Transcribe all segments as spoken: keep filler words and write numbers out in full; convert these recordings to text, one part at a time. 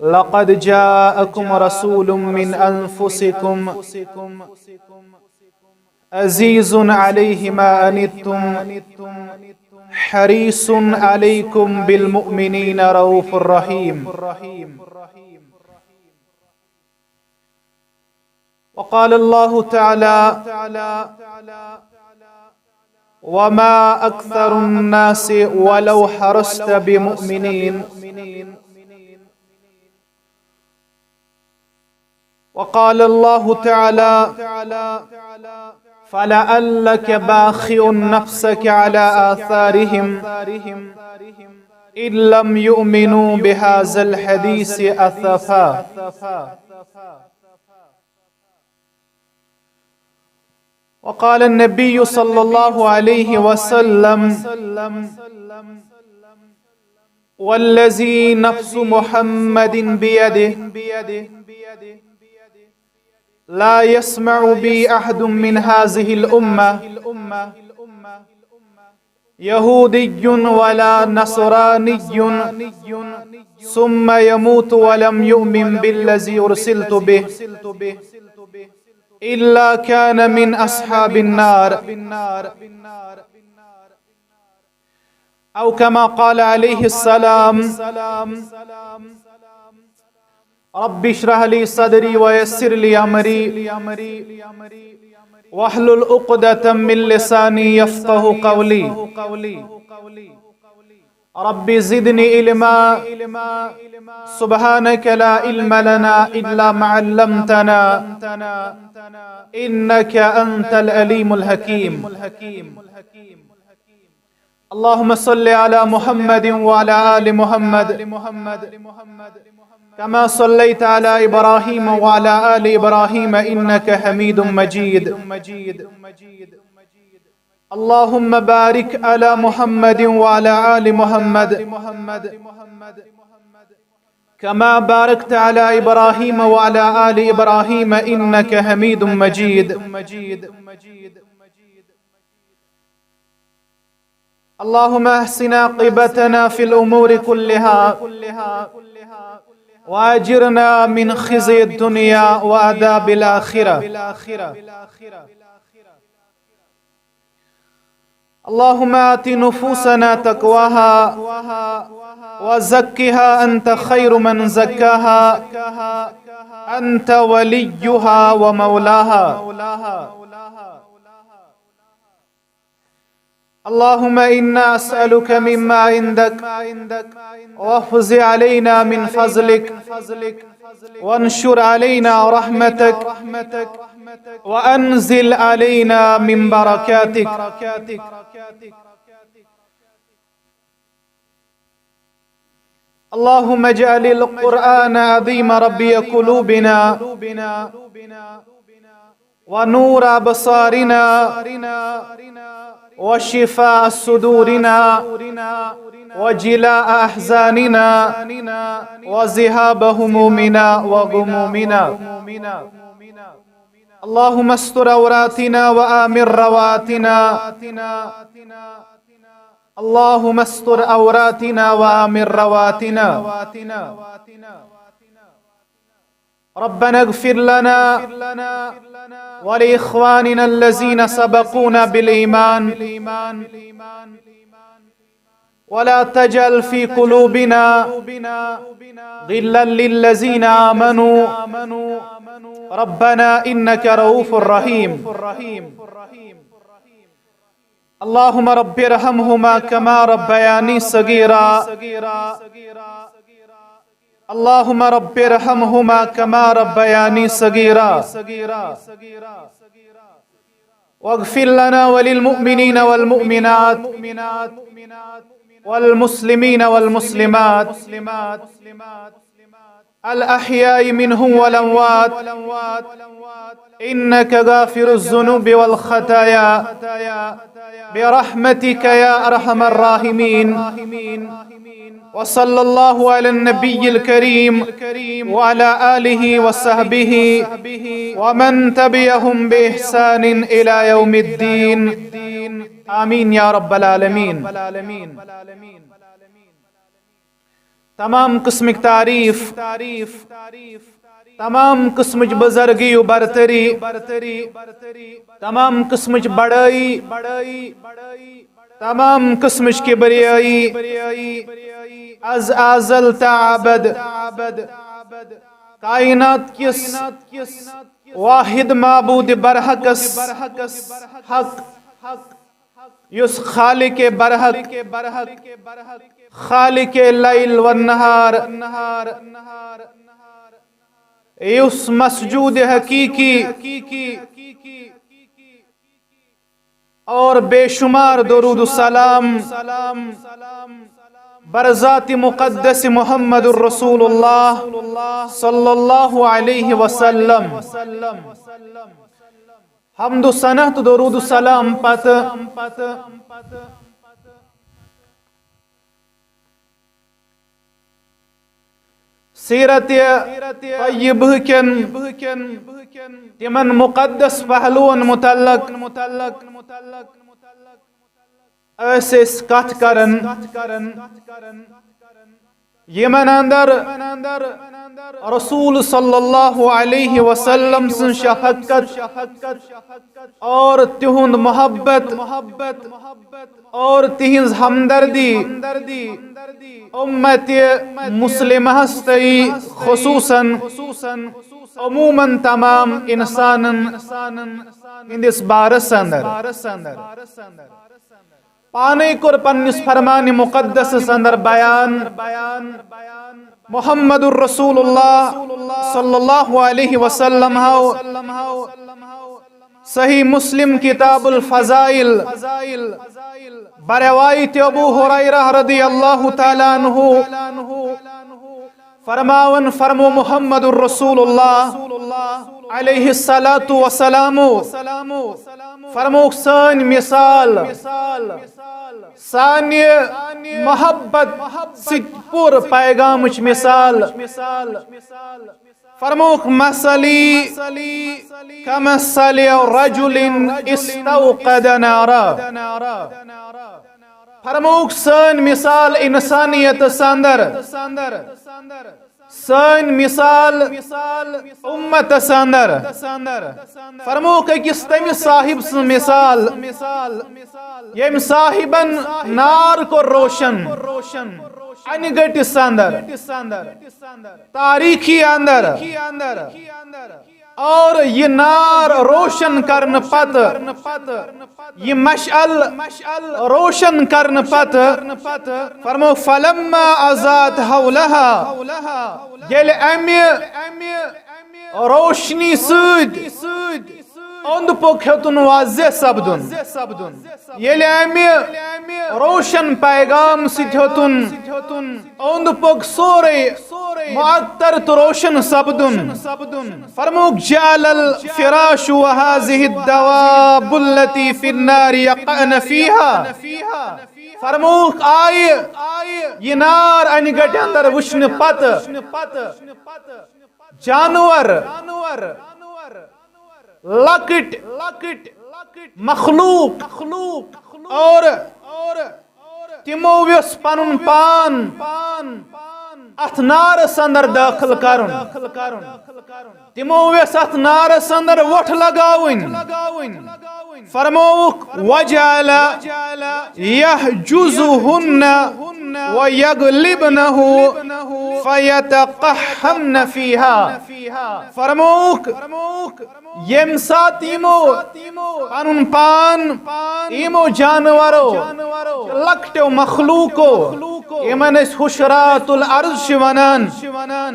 لقد جاءكم رسول من أنفسكم عزيز عليه ما عنتم حريص عليكم بالمؤمنين رؤوف رحيم. وقال الله تعالى: وما أكثر الناس ولو حرصت بمؤمنين. وقال الله تعالى: فلعلك باخع نفسك على آثارهم إن لم يؤمنوا بهذا الحديث أسفا. وقال النبي صلى الله عليه وسلم: والذي نفس محمد بيده لا يسمع بي أحد من هذه الأمة يهودي ولا نصراني ثم يموت ولم يؤمن بالذي أرسلت به إلا كان من أصحاب النار. أو كما قال عليه السلام. رب اشرح لي صدري ويسر لي أمري واحلل عقدة من لساني يفقه قولي. رب زدني علما. سبحانك لا علم لنا إلا ما علمتنا إنك أنت العليم الحكيم. اللهم صل على محمد وعلى آل محمد كما صليت على إبراهيم وعلى آل إبراهيم إنك حميد مجيد. اللهم بارك على محمد وعلى آل محمد كما باركت على إبراهيم وعلى آل إبراهيم إنك حميد مجيد. اللهم أحسن عاقبتنا في الأمور كلها وأجرنا من خزي الدنيا وعذاب الآخرة. اللهم آت نفوسنا تقواها وزكها أنت خير من زكاها أنت وليها ومولاها. اللهم إنا أسألك مما عندك وأفض علينا من فضلك وانشر علينا رحمتك وأنزل علينا من بركاتك. اللهم اجعل القرآن العظيم ربيع قلوبنا ونور أبصارنا وشفاء صدورنا وجلاء أحزاننا وذهاب همومنا وغمومنا. اللهم استر عوراتنا وآمن رواتنا. اللهم استر عوراتنا وآمن رواتنا. ربنا اغفر لنا ولإخواننا الذين سبقونا بالإيمان ولا تجعل في قلوبنا غلا للذين آمنوا ربنا إنك رؤوف رحيم. اللهم رب ارحمهما كما ربياني صغيرا. اللهم رب ارحمهما كما ربياني صغيرا. واغفر لنا وللمؤمنين والمؤمنات والمسلمين والمسلمات الأحياء منهم والأموات إنك غافر الذنوب والخطايا برحمتك يا أرحم الراحمين. وصلى الله على النبي الكريم وعلى آله وصحبه ومن تبعهم بإحسان إلى يوم الدين. آمين يا رب العالمين. تمام قسمٕچ تعریف، تمام قسمٕچ بزرگی و برتری، تمام قسمٕچ بڑٲیی، تمام قسمٕچ کبریٲیی، از ازل تا ابد کائنات کِس واحد معبود برحقس حق، یُس خالق برحق، خالق لیل و نہار، یُس مسجود حقیقی اور بے شمار درود و سلام بر ذات مقدس محمد الرسول اللہ صلی اللہ علیہ وسلم۔ حمد و ثنا تہٕ درود و سلام پتہٕ سیرت طیبہ کٮ۪ن تِمن مقدس پہلوَن متعلق ٲسۍ أسۍ کتھ کران، یِمن اندر رسول صلی اللہ علیہ وسلم سٕنٛز شفقت اور تِہُنٛد محبت اور تِہنٛز ہمدردی امت مسلمہس تہٕ خصوصاً عموماً تمام انسانن ہٕنٛدِس بارس اندر۔ پانے کوٚر پننِس فرمان مقدسس اندر بیان، محمد الرسول اللہ صلی اللہ علیہ وسلم ہو صحیح مسلم کتاب الفضائل بروایت ابو ہریرہ رضی اللہ تعالیٰ عنہ فرماون، فرمو محمد الرسول اللہ علیہ الصلوۃ والسلام، فرموک سٲنۍ مثال، سانہِ محبت سۭتۍ پوٗرٕ پیغامٕچ مثال۔ فرموک، مثلی کمثل رجل استوقد نارا۔ فرموک سٲنۍ مثال انسانیتس اندر، سٲنۍ مثال امتس اندر۔ فرموک أکِس تمہِ صاحب سٕنٛز مثال، ییٚمۍ صاحبن نار کوٚر روشن انہِ گٔٹِس اندر، تاریٖکی اندر۔ اور یہِ نار روشن کرنہٕ پتہٕ، یہِ مشعل روشن کرنہٕ پتہٕ، فرمو، فلما اضاءت حولها، ییٚلہِ امہِ روشنی سۭتۍ اوٚنٛد پوٚک ہیوٚتُن واضح سپدُن، ییٚلہِ امہِ روشن پیغام سۭتۍ ہیوٚتُن اوٚنٛد پوٚک سورُے معطر تہٕ روشن سپدُن۔ فرموک، جعل الفراش وهذه الدواب التي في النار يقعن فيها۔ فرموک، آیہِ یہِ نار انہِ گٹہِ اندر وٕچھنہٕ پتہٕ جانور، لۄکٕٹۍ مخلوق اور تِمو یژھ پنُن پان اتھ نارس اندر دٲخل کرُن، تِمو یژھ اتھ نارس اندر وۄٹھ لگاوٕنۍ۔ فرمووُکھ، وجعل يحجزهن ويغلبنه فيتقحمن فيها۔ فرمووُکھ، ییٚمہِ ساتہٕ یِمو پنُن پان یِمو جانورو، لۄکٹیو مخلوقو، یِمن أسۍ حشرات الارض چھِ ونان،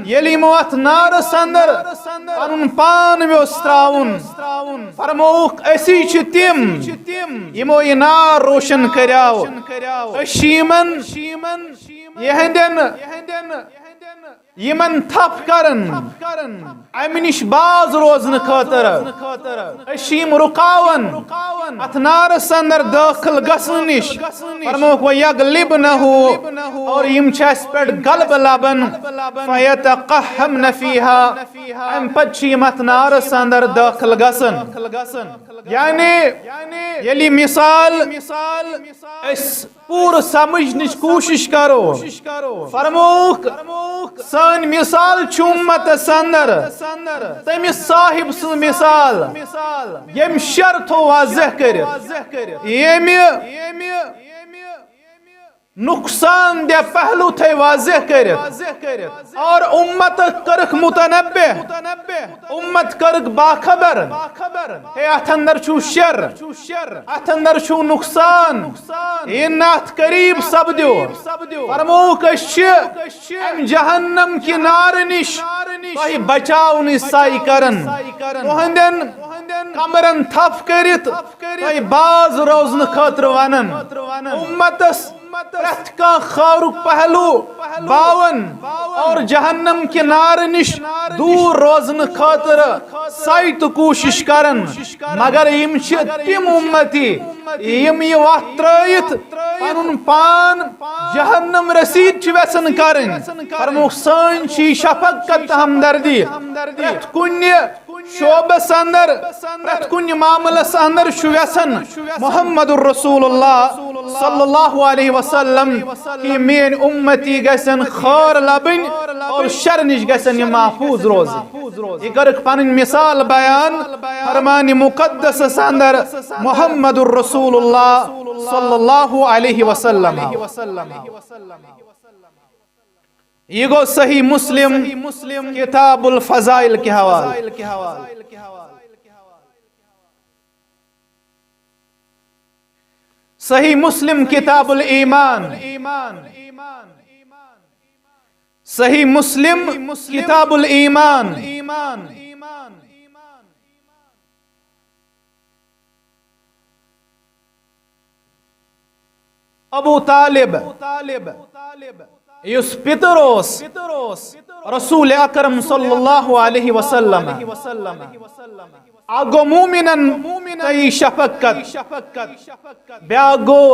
ییٚلہِ یِمو اتھ نارس اندر پنُن پان ویوٚژھ تراوُن، فرمووُکھ، أسی چھِ تِم یِمو یہِ نار روشن کریاو، أسۍ چھِ یِمن یِہنٛدٮ۪ن یِمن تھپھ کرن، امہِ نِش باز روزنہٕ خٲطرٕ۔ أسۍ چھِ یِم رُکاوان اتھ نارس اندر دٲخل گژھنہٕ نِش۔ فرمووُکھ، "وَيَغْلِبْنَهُ"، اور یِم چھِ اسہِ پٮ۪ٹھ غلبہٕ لبان۔ "فَيَتَقَحَّمْنَ فِيهَا"، امہِ پتہٕ چھِ یِم اتھ نارس اندر دٲخل گژھان۔ یعنی ییٚلہِ مثال أسۍ پوٗرٕ سمجھنٕچ کوٗشِش کرو، فرمووُکھ، سٲنۍ مثال چھِ اُمتس اندر تٔمِس صاحب سٕنٛز مثال، ییٚمۍ شر تھوٚو واضح کٔرِتھ، ییٚمہِ نقصان دہ پہلو تھٲے واضح کٔرِتھ، اور اُمت کٔرٕکھ متنبہ، اُمت کٔرٕکھ باخبر۔ ہے، اتھ اندر چھُ شر، اتھ اندر چھُ نقصان، یہِ نہٕ اتھ قریب سپدیو۔ فرمووُکھ، أسۍ چھِ امہِ جہنم کہِ نارٕ نِش تۄہہِ بچاونٕچ سعی کران، تُہنٛدٮ۪ن کمرن تھپھ کٔرِتھ تۄہہِ باز روزنہٕ خٲطرٕ ونان۔ اُمتس پرٛٮ۪تھ کانٛہہ خارُک پہلو باون اور جہنم کہِ نارٕ نِش دوٗر روزنہٕ خٲطرٕ سعی تہٕ کوٗشِش کران، مگر یِم چھِ تِم اُمتی یِم یہِ وَتھ ترٲوِتھ پنُن پان جہنم رسید چھِ یژھان کرٕنۍ۔ فرمووُکھ، سٲنۍ چھِ یہِ شفقت تہٕ ہمدردی پرٛٮ۪تھ کُنہِ شعبس اندر، پرٛٮ۪تھ کُنہِ معاملس اندر چھُ یژھان محمد رسول اللہ صلی اللہ علیہ وسلم کہِ میٲنۍ اُمتی گژھن خٲر لبٕنۍ اور شر نِش گژھن یِم محفوظ روزٕنۍ۔ یہِ کٔرٕکھ پنٕنۍ مثال بیان فرمان مقدسس اندر محمد رسول اللہ صلی اللہ علیہ وسلم۔ یہِ گوٚو صحیح مسلم کتاب الفضائل کہِ حوالہٕ۔ صحیح مسلم کتاب الایمان۔ صحیح مسلم کتاب الایمان۔ ابو طالب یُس پِتُر اوس رسول اکرم صلی اللہ علیہ وسلم، اکھ گوٚو مومنن تہٕ شفقت، بیاکھ گوٚو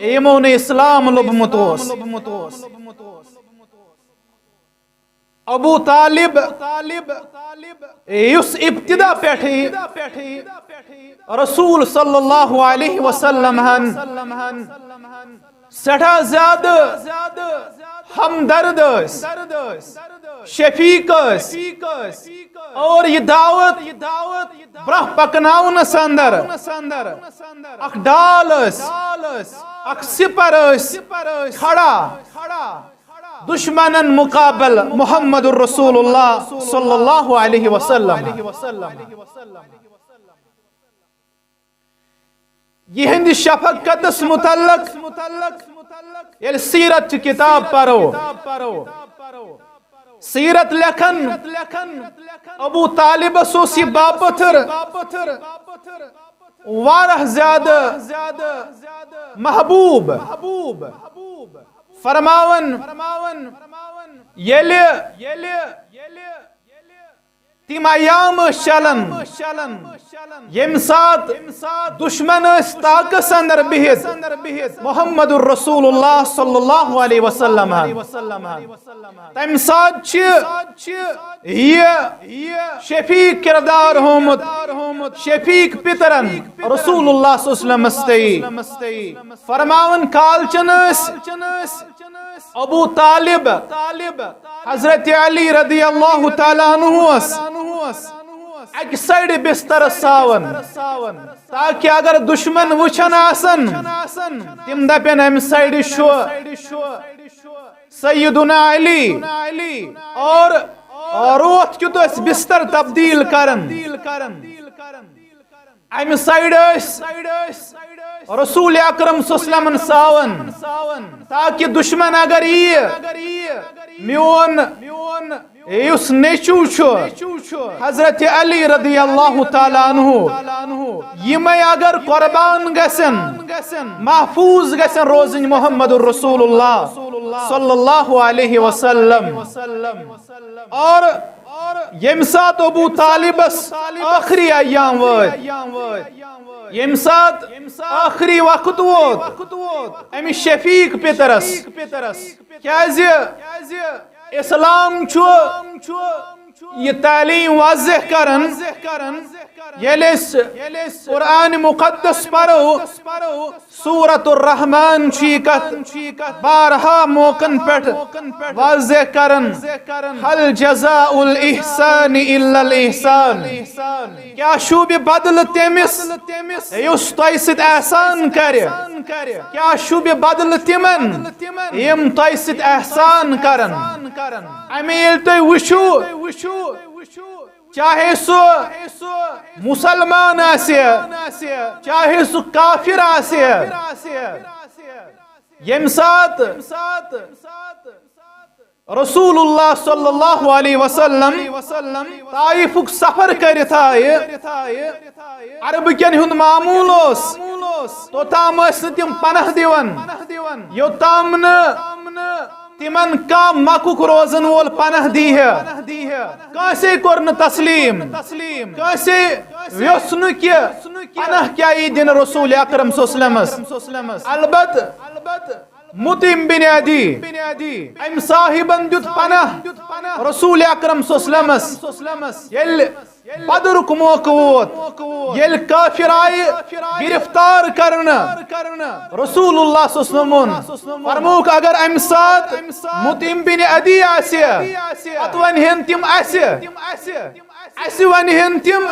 یِمو نہٕ اسلام لوٚبمُت اوس۔ ابو طالب یُس ابتدا پٮ۪ٹھٕے رسول صلی اللہ علیہ وسلم ہن سٮ۪ٹھاہ زیادٕ ہمدرد ٲسۍ، شفیق ٲسۍ، اور یہِ دعوت برٛونٛہہ پکناونس اندر اکھ ڈال ٲسۍ، اکھ سپر ٲسۍ کھڑا۔ دشمنن مقابل محمد رسول اللہ صلی اللہ علیہ وسلم۔ یہندِ شفقتس متعلق ییٚلہِ سیرت چہِ کتاب پرو، سیرت لیکھن ابو طالبس اوس یہِ باپتھر واریاہ زیادٕ محبوب۔ فرماون، ییٚلہِ تِم ایام ٲسۍ چلان، ییٚمہِ ساتہٕ دشمن ٲسۍ طاقس اندر بِہِتھ محمد رسول اللہ صلی اللہ علیہ وسلم، تمہِ ساتہٕ چھِ یہِ شفیق کردار ہومُت، شفیق پِترن رسول اللہ صلی اللہ علیہ وسلمس تہٕ فرماوان کالچن ٲسۍ ابو طالب، حضرت علی رضی اللہ تعالیٰ عنہ اوس اکہِ سایڈٕ بسترس ساوان، تاکہ اگر دشمن وچھن آسن، تِم دپن امہِ سایڈٕ چھُ سیدنا علی، اور روتھ کیُتھ ٲسۍ بستر تبدیل کران۔ امہِ سایڈٕ ٲسۍ رسول اکرم صلی اللہ علیہ وسلمن ساوان، تاکہ دشمن اگر ییہِ، میون یُس نیٚچو چھُ حضرت علی رضی اللہ تعالیٰ عنہ، یِمے اگر قربان گژھن، محفوظ گژھن روزٕنۍ محمد رسول اللہ صلی اللہ علیہ وسلم۔ اور ییٚمہِ ساتہٕ ابو طالبس ٲخری ایام وٲتۍ، ییٚمہِ ساتہٕ ٲخری وقت ووت أمِس شفیق پترس، کیازِ اسلام چھُ یہِ تعلیٖم واضح کران۔ ییٚلہِ أسۍ قرآن مقدس پرو، سورت الرحمان چھِ یہِ کتھ بارہا موقعن پٮ۪ٹھ واضح کران، "هل جزاء الإحسان إلا الإحسان"۔ کیا شوٗبہِ بدلہٕ تٔمِس یُس تۄہہِ سۭتۍ احسان کرِ؟ کیا شوٗبہِ بدلہٕ تِمن یِم تۄہہِ سۭتۍ احسان کرن؟ اَمے ییٚلہِ تُہۍ وٕچھِو، چاہے سُہ مسلمان آسہِ، چاہے سُہ کافر آسہِ، ییٚمہِ ساتہٕ رسول اللہ صلی اللہ علیہ وسلم طائفُک سفر کٔرِتھ آیہِ، عربہٕ کٮ۪ن ہُنٛد معموٗل اوس، توٚتام ٲسۍ نہٕ تِم پناہ دِوان، یوٚتام نہٕ تِمن کانٛہہ مکُک روزن وول پناہ دیہِ۔ کٲنٛسے کوٚر نہٕ تسلیٖم، کٲنٛسے ویوٚژھ نہٕ کہِ پناہ کیٛاہ یی دِنہٕ رسول اکرم صلی اللہ علیہ وسلمس۔ البتہٕ مطعم بن عدی، أمۍ صاحبن دیُت پناہ رسول اکرم صلی اللہ علیہ وسلمس۔ ییٚلہِ بدرُک موقعہٕ ووت، ییٚلہِ کافر آیہِ گرفتار کرنہٕ، رسول اللہ صلی اللہ علیہ وسلم ووٚن، فرمووُکھ، اگر امہِ ساتہٕ مطعم بن عدی آسہِ، پتہٕ ونہن تِم اسہِ، اسہِ ونہن تِم،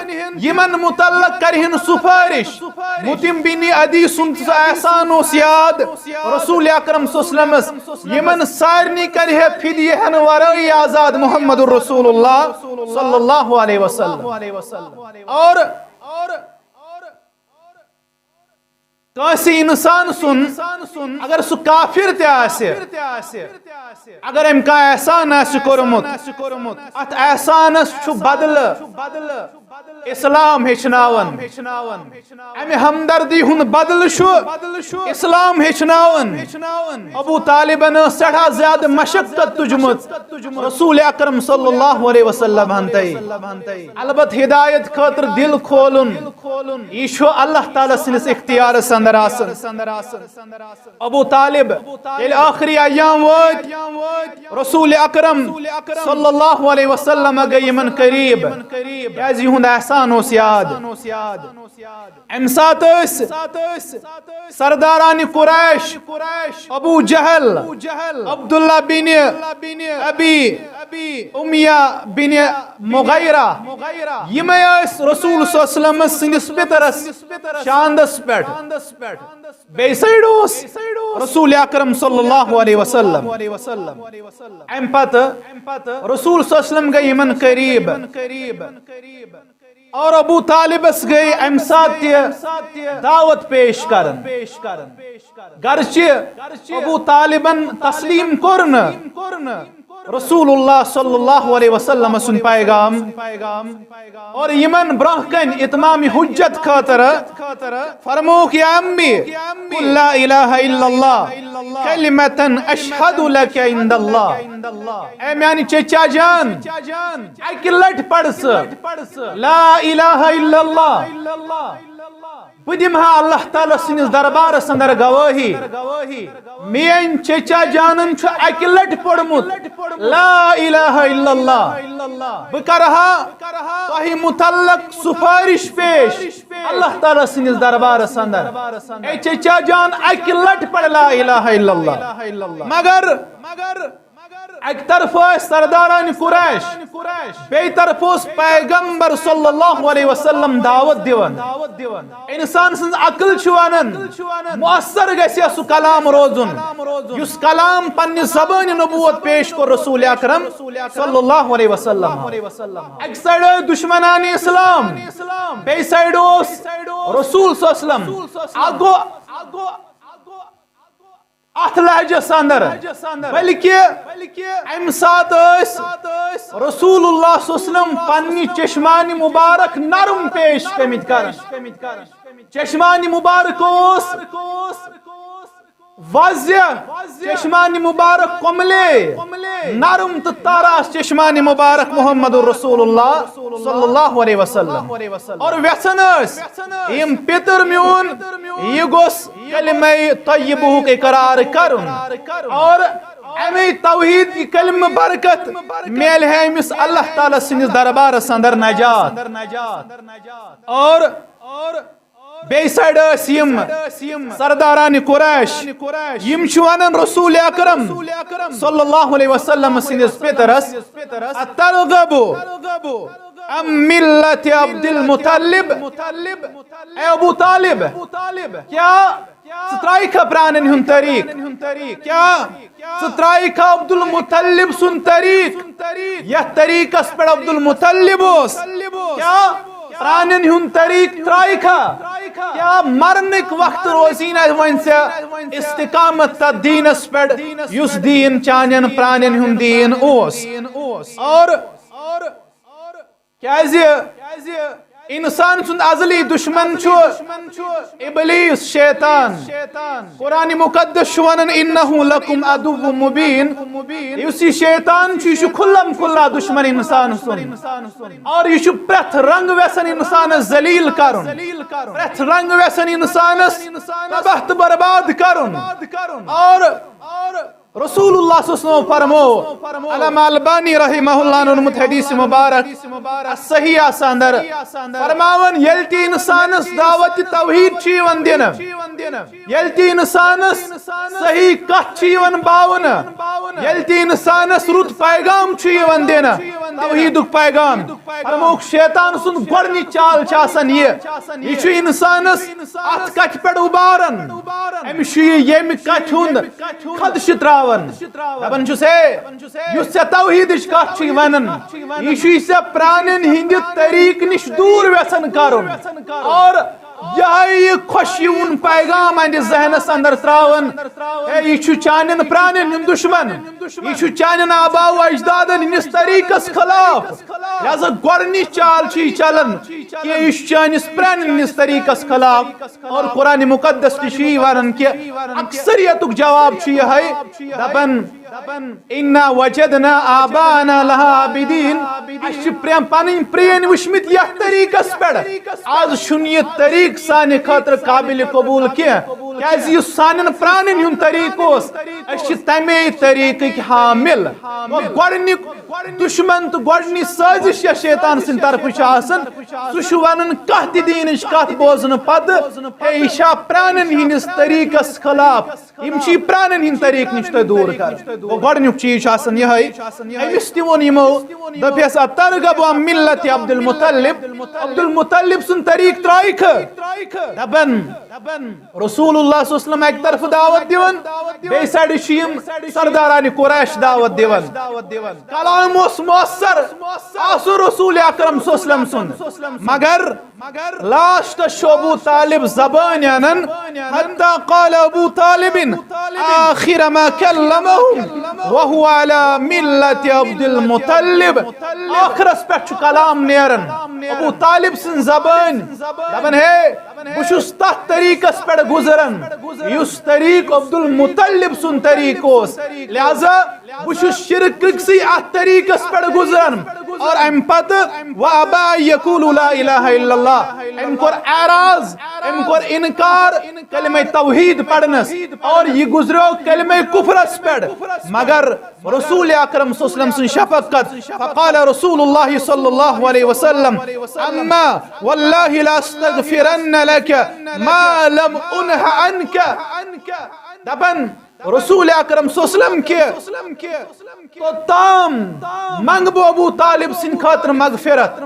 یِمن متعلق کرہن سفارش۔ مطعم بن عدی سُنٛد سُہ احسان اوس یاد رسول اکرم صلی اللہ علیہ وسلمس، یِمن سارنٕے کرِ ہے فدیہ ہٮ۪نہٕ ورٲیی آزاد محمد رسول اللہ صلی اللہ علیہ وسلم۔ اور کٲنٛسہِ انسان سُنٛد، اگر سُہ کافر تہِ آسہِ، اگر أمۍ کانٛہہ احسان آسہِ کوٚرمُت، اتھ احسانس چھُ بدلہٕ اسلام ہیٚچھناوان۔ امہِ ہمدردی ہُنٛد بدلہٕ چھُ اسلام ہیٚچھناوان۔ ابو طالبن ٲس سٮ۪ٹھاہ زیادٕ مشقت تُجمٕژ رسول اکرم صلی اللہ علیہ وسلم ہن تہِ۔ البتہٕ ہدایت خٲطرٕ دل کھولُن، یہِ چھُ اللہ تعالیٰ سٕنٛدِس اختیارس اندر آسان۔ ابو طالب ییٚلہِ ٲخری ایام وٲتۍ، رسول اکرم صلی اللہ علیہ وسلم گٔے یِمن قریب، کیازِ یِہُنٛد احسان اوس یاد۔ امہِ ساتہٕ ٲسۍ سرداران قریش، ابو جہل، عبداللہ بن ابی امیہ بن مغیرہ، یِمے ٲسۍ رسول صلی اللہ علیہ وسلم سٕنٛدِس پِترس شاندس پٮ۪ٹھ۔ بیٚیہِ سایڈٕ اوس رسول اکرم صلی اللہ علیہ وسلم۔ امہِ پتہٕ رسول صلی اللہ علیہ وسلم گٔے یِمن قریب۔ اور ابو طالبس گٔے امہِ ساتہٕ تہِ دعوت پیش کرن۔ گرچہ ابو طالبن تسلیم کوٚر نہٕ رسول اللہ صلی اللہ علیہ وسلم سُنٛد پیغام۔ اور یِمن برونٛہہ کنہِ اتمام حجت خٲطرٕ فرمووُکھ، یا امی، قل لا الہ الا اللہ کلمة اشہد لک عند اللہ۔ اے میانہِ چچا جان، اکہِ لٹہِ پڑھ ژٕ لا الہ الا اللہ۔ بہٕ دِمہٕ ہا اللہ تعالیٰ سٕنٛدِس دربارس اندر گوٲہی، میٲنۍ چچا جانن چھُ اکہِ لٹہِ پوٚرمُت لا الہ الا اللہ۔ بہٕ کرٕ ہا تۄہہِ متعلق سفارش پیش اللہ تعالیٰ سٕنٛدِس دربارس اندر۔ اے چچا جان، اکہِ لٹہِ پڑھ لا الہ الا اللہ۔ مگر اکہِ طرفہٕ ٲسۍ سرداران قریش، بیٚیہِ طرفہٕ اوس پیغمبر صلی اللہ علیہ وسلم دعوت دِوان۔ انسان سٕنٛز عقل چھِ ونان، مؤثر گژھِ ہا سُہ کلام روزُن، یُس کلام پننہِ زبانہِ نبوت پیش کوٚر رسول اکرم صلی اللہ علیہ وسلم۔ اکہِ سایڈٕ ٲسۍ دشمنان اسلام، بیٚیہِ سایڈٕ اوس رسول صلی اللہ علیہ وسلم۔ اکھ گوٚو اتھ لہجس اندر، بلکہ امہِ ساتہٕ ٲسۍ رسول اللہ صلی اللہ علیہ وسلم پننہِ چشمانِ مبارک نرم پیش کٔمٕتۍ کران۔ چشمانِ مبارک اوس واضح چشمانِ مبارک کملے، نرم تہٕ تاراس چشمانِ مبارک محمد رسول اللہ صلی اللہ علیہ وسلم۔ اور ویژھان ٲسۍ یِم پِتُر میون، یہِ گوٚژھ کلمہ طیبہُک اقرار کرُن۔ اور امی توحید کی کلمہ برکت میلہِ ہے أمِس اللہ تعالیٰ سٕنٛدِس دربارس اندر نجات۔ اور بیٚیہِ سایڈٕ ٲسۍ یِم سردارانِ قریش، یِم چھِ ونان رسول اکرم صلی اللہ علیہ وسلم سٕنٛدِس پِترس، "اترغب عن ملت عبد المطلب؟" اے ابو طالب، کیٛاہ ژٕ ترٛایہِ کھا پرٛانٮ۪ن ہُنٛد طریٖق؟ کیٛاہ ژٕ ترٛایہِ کھا عبد المطلب سُنٛد طریٖق؟ یتھ طریٖقس پٮ۪ٹھ عبد المطلب اوس، کیٛاہ پرٛانٮ۪ن ہُنٛد طریٖق ترٛایہِ کھا؟ کیٛاہ مرنٕکۍ وقتہٕ روزی نہ وۄنۍ ژےٚ استقامت تتھ دیٖنس پٮ۪ٹھ یُس دیٖن چانٮ۪ن پرٛانٮ۪ن ہُنٛد دیٖن اوس؟ اور کیٛازِ انسان سُنٛد ازلی دشمن چھُ ابلیس، شیطان۔ قرآن مقدس چھُ ونان، "انہ لکم عدو مبین"۔ یُس یہِ شیطان چھُ، یہِ چھُ کھُلم کھُلا دشمن انسان سُنٛد۔ اور یہِ چھُ پرٛٮ۪تھ رنگ ویژھان انسانس ذلیل کرُن، پرٛٮ۪تھ رنگ ویژھان انسانس تباہ تہٕ برباد کرُن۔ اور رسول اللہ صلی اللہ علیہ وسلم فرمو، علامہ البانی رحمہ اللہ نوٚنمُت حدیث مبارک صحیح آسان در، فرماوان، ییٚلہِ تہِ انسانس دعوت توحید چھِ یِوان دِنہٕ، ییٚلہِ تہِ انسانس صحیح کتھ چھِ یِوان باونہٕ، ییٚلہِ تہِ انسانس رُت پیغام چھُ یِوان دِنہٕ، توحیدُک پیغام، فرموکھ، شیطان سُنٛد گۄڈنِچ چال چھِ آسان یہِ، یہِ چھُ انسانس اتھ کتھِ پٮ۪ٹھ اُباران، أمِس چھُ یہِ ییٚمہِ کتھِ ہُنٛد خدشہِ تراوان۔ دپان چھُس، ہے، یُس ژےٚ توحیدٕچ کتھ چھُے ونان، یہِ چھُے ژےٚ پرانٮ۪ن ہٕنٛدِ طریٖقہٕ نِش دوٗر ویژھان کرُن۔ اور یہے یہِ خۄش یِوُن پیغام اہنٛدِ ذہنس اندر تراوان، ہے، یہِ چھُ چانٮ۪ن پرانٮ۪ن ہُنٛد دشمن، یہِ چھُ چانٮ۪ن آبا و اجدادن ہٕنٛدِس طریٖقس خلاف۔ لہذا گۄڈنِچ چال چھِ یہِ چلان کہ یہِ چھُ چٲنِس پرانٮ۪ن ہٕنٛدِس طریٖقس خلاف۔ اور قرآن مقدس تہِ چھُ یی ونان کہ اکثریتُک جواب چھُ یہے، دپان، "انا وجدنا آباءنا لها عابدین"۔ اسہِ چھِ پرٛ-، پنٕنۍ پرٛٲنۍ وٕچھمٕتۍ یتھ طریٖقس پٮ۪ٹھ۔ از چھُنہٕ یہِ طریٖقہٕ سانہِ خٲطرٕ قابل قبول کینٛہہ، کیازِ یُس سانٮ۪ن پرٛانٮ۪ن ہُنٛد طریٖقہٕ اوس، أسۍ چھِ تمے طریٖقٕکۍ حامل۔ گوٚو گۄڈنیُک دشمن تہٕ گۄڈنِچ سٲزش یۄس شیطان سٕنٛدِ طرفہٕ چھِ آسان، سُہ چھُ ونان کانٛہہ تہِ دیٖنٕچ کتھ بوزنہٕ پتہٕ، ہے، یہِ چھا پرٛانٮ۪ن ہٕنٛدِس طریٖقس خلاف، یِم چھِ یہِ پرٛانٮ۪ن ہٕنٛدۍ طریٖقہٕ نِش تۄہہِ دوٗر کران۔ گوٚو گۄڈنیُک چیٖز چھُ آسان یِہوٚے، أمِس تہِ ووٚن یِمو، دوٚپیس، "اترغب عن ملت عبد المطلب؟" عبد المطلب سُنٛد طریٖقہٕ ترٛایہِ کھہٕ؟ دپان، رسول اللہ صلی اللہ علیہ وسلم اکہِ طرفہٕ دعوت دِوان، بیٚیہِ سایڈٕ چھِ یِم سردارانِ قریش دعوت دِوان۔ کلام اوس مؤثر، آسُن رسول اکرم صلی اللہ علیہ وسلم سُنٛد، مگر لاسٹس چھُ ابو طالب زبٲنۍ انان، حتی قال ابو طالب آخر ما کلمهم وهو على ملة عبد المطلب۔ ٲخرس پٮ۪ٹھ چھُ کلام نیران ابو طالب سٕنٛز زبٲنۍ، دپان، ہے، بہٕ چھُس تتھ طریٖقس پٮ۪ٹھ گُزران یُس طریٖق عبد المطلب سُنٛد طریٖق اوس، لہذا بہٕ چھُس شرکٕکسٕے اتھ طریٖقس پٮ۪ٹھ گُزران۔ اور امہِ پتہٕ وابا یقول لا الہ الا اللہ، أمۍ کوٚر اعراض، أمۍ کوٚر انکار کلمہ توحید پرنس، اور یہِ گُزریو کلمہ کفرس پٮ۪ٹھ۔ مگر رسول اکرم صلی اللہ علیہ وسلم سٕنٛز شفقت، فقال رسول اللہ صلی اللہ علیہ وسلم، اما واللہ لاستغفرن لک ما لم انہ عنک۔ دپان رسول اکرم صلی اللہ علیہ وسلم کہ توٚتام منٛگہٕ بہٕ ابو طالب سٕنٛدِ خٲطرٕ مغفرت،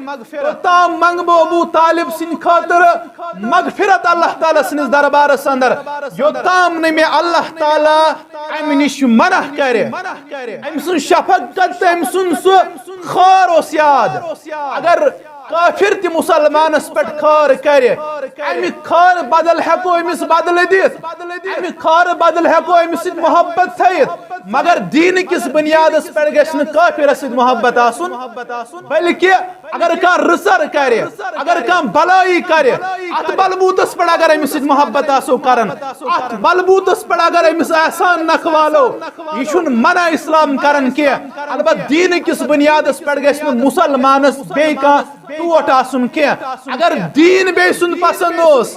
توٚتام منٛگہٕ بہٕ ابو طالب سٕنٛدِ خٲطرٕ مغفرت اللہ تعالیٰ سٕنٛدِس دربارس اندر، یوٚتام نہٕ مےٚ اللہ تعالیٰ امہِ نِش منع کرِ۔ أمۍ سٕنٛز شفقت تہٕ أمۍ سُنٛد سُہ خٲر اوس یاد۔ اگر کافر تہِ مسلمانس پٮ۪ٹھ خٲر کرِ، امہِ خٲر بدل ہٮ۪کو أمِس بدلہٕ دِتھ، امہِ خٲر بدل ہٮ۪کو أمِس سۭتۍ محبت تھٲیِتھ، مگر دیٖنہٕ کِس بُنیادس پٮ۪ٹھ گژھِ نہٕ کٲفرس سۭتۍ محبت آسُن، بلکہِ اگر کانٛہہ رٕژر کرِ، اگر کانٛہہ بلٲیی کرِ، اتھ بلبوٗتس پٮ۪ٹھ اگر أمِس سۭتۍ محبت آسو کران، اتھ بلبوٗتس پٮ۪ٹھ اگر أمِس احسان نکھوالو، یہِ چھُنہٕ منع اسلام کران کینٛہہ۔ البتہ دیٖنہٕ کِس بُنیادس پٮ۪ٹھ گژھِ نہٕ مسلمانس بیٚیہِ کانٛہہ ٹوٹھ آسُن کینٛہہ۔ اگر دیٖن بیٚیہِ سُنٛد پسند اوس،